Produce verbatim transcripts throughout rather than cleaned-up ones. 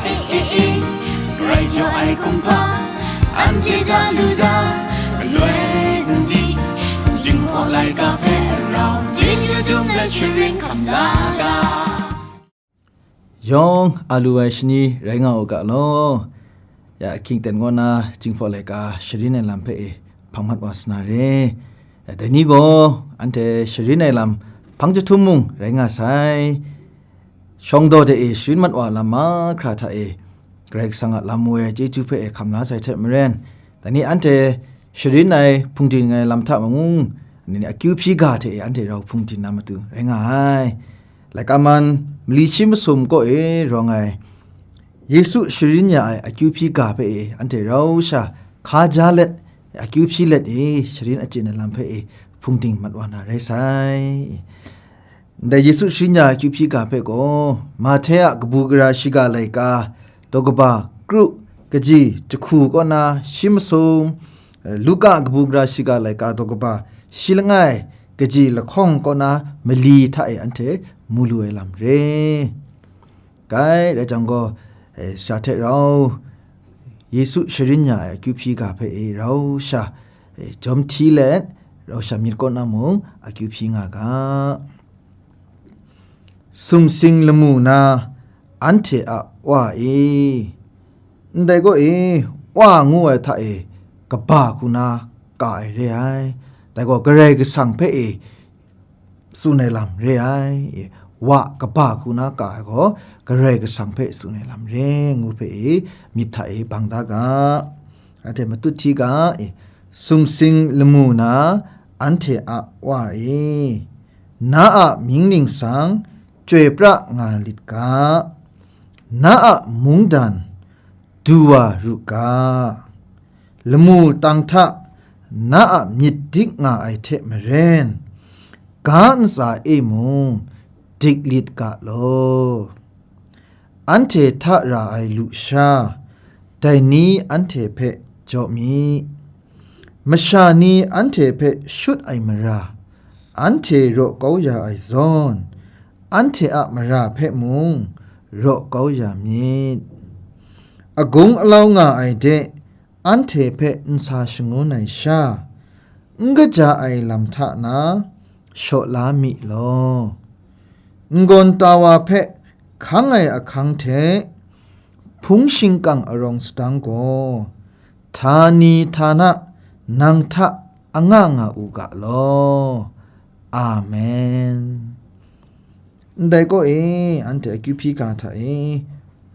E, e, e, grai jaw ai kumhpa, anhte ja lu da, galoi n di, Jinghpaw laika hpe rau, chyeju dum let sharin hkam la ga. Yawng a lu ai shani rai nga u ga law. Ya, King ten kaw na Jinghpaw laika sharin ai lam hpe e hpang mat wa sa na re. Ya, dai ni gaw anhte sharin ai lam hpang jahtum mung rai nga sai. Shawng daw de e sharin mat wa lam mahkra hta e, Karai Kasang a lam woi ai chyeju hpe e hkam la sai hte maren, dai ni anhte sharin ai hpungdim ai lam hta mung, ni akyu hpyi ga hte e anhte rau hpungdim na matu rai nga ai. Laika man mali shi masum kaw e rawng ai, Yesu sharin ya ai akyu hpyi ga hpe e anhte rau sha hka ja let, akyu hpyi let e sharin achyin ai lam hpe e hpungdim mat wa na rai sai. Ndai Yesu sharin ya ai akyu hpyi ga hpe gaw, Mahte a kabu gara shiga laika daw kaba kru kaji jahku kaw na shi masum, Luka a kabu gara shiga laika daw kaba shi langai kaji lahkawng kaw na mali hta e anhte mu lu ai lam re. Gai rai jang gaw, e, sara hte rau Yesu sharin ya ai akyu hpyi ga hpe e rau sha, e, jawm hti let, rau sha myit kaw na mung akyu hpyi nga ga. Sumsing lamu na anhte a Wa e, ndai gaw e, Wa ngu ai hta e kaba hku na ka ai re ai. Dai gaw Karai Kasang hpe e tsun ai lam re ai. E, Wa kaba hku na ka ai gaw Karai Kasang hpe tsun ai lam re ngu hpe e myit hta e bang da ga. Anhte matut hti ga, e, sumsing lamu na anhte a Wa e, na a mying ningsang chyoi pra nga lit ga, na a mungdan du wa ru ga, lamu tang hta na a myit dik nga ai hte maren, ga ntsa e mung dik lit ga law. Anhte hta ra ai lusha, dai ni anhte hpe jaw mi. Masha ni anhte hpe shut ai mara, anhte raw kau ya ai zawn, anhte a mara hpe mung raw kau ya myit. Agung alau nga ai de, anhte hpe n sa shangun ai sha, n kaja ai lam hta na shaw la mi law. N-gawn tawa hpe hkang ai ahkang hte hpung shingkang arawng sadang gaw, htani htana nang hta anga nga u ga law. Amen. Ndai kaw e, anhte akyu hpyi ga hta e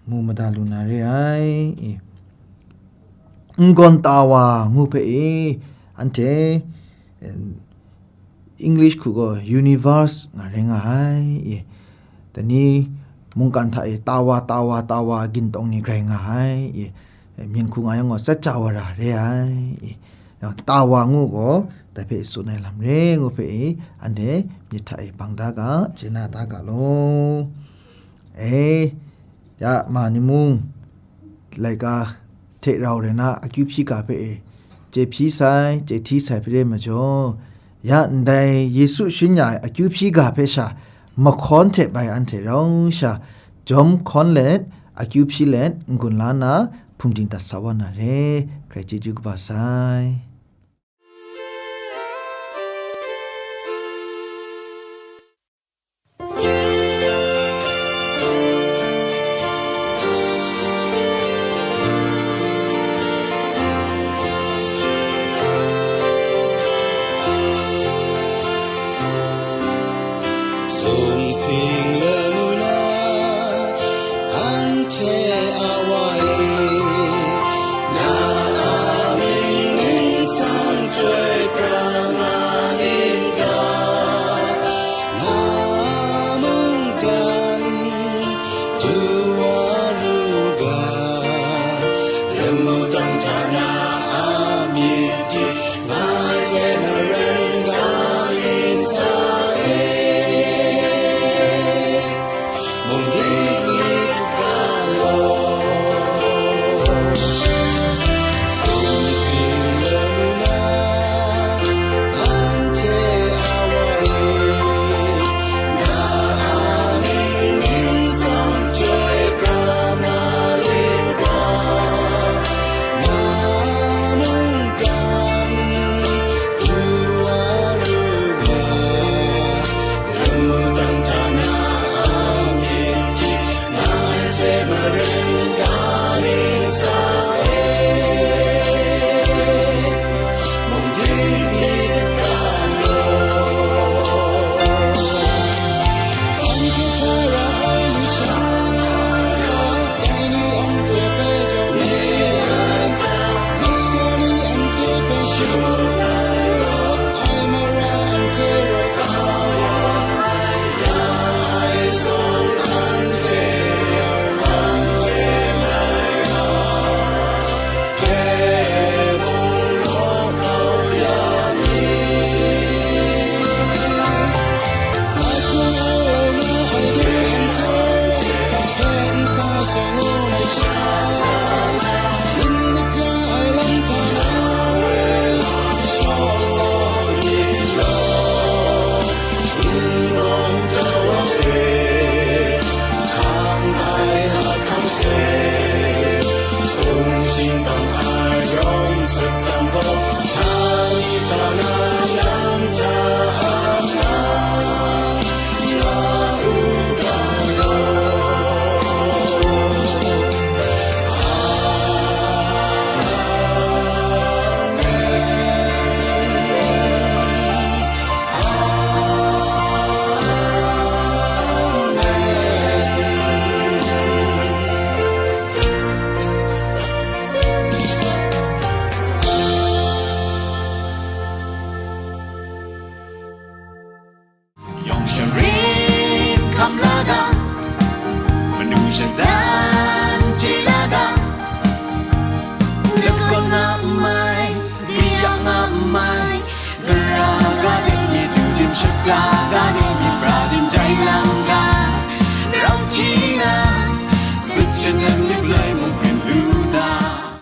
mu mada lu na re ai. E, n-gawn tawa ngu hpe e, anhte, e, English hku gaw universe nga rai nga ai. E, dai ni mungkan hta e tawa, tawa, tawa gintawng ni grai nga ai. E, myen hku nga yang gaw sacha wara re ai. E, tawa ngu gaw dai hpe tsun ai lam re ngu hpe e, anhte myit hta e bang da ga, chye na da ga law. E, ya ma ni mung, laika hte rau rai na akyu hpyi ga hpe e, chye hpyi sai, chye hti sai hpe re majaw, ya ndai Yesu sharin ya ai akyu hpyi ga hpe sha mahkawn hte bai anhte rau sha jawm hkawn let, akyu hpyi let, n-gun la nna hpungdim dat sa wa na re. Karai chyeju kaba sai. Sumsing lamu na anhte a Wa e, na a mying ningsang chyoi pra nga lit ga, na a mungdan du wa ru ga, lamu tang hta na a myit dik nga ai hte maren ga ningsa e, mung dik lit ga law. Kingdom a yawng sut jang gaw,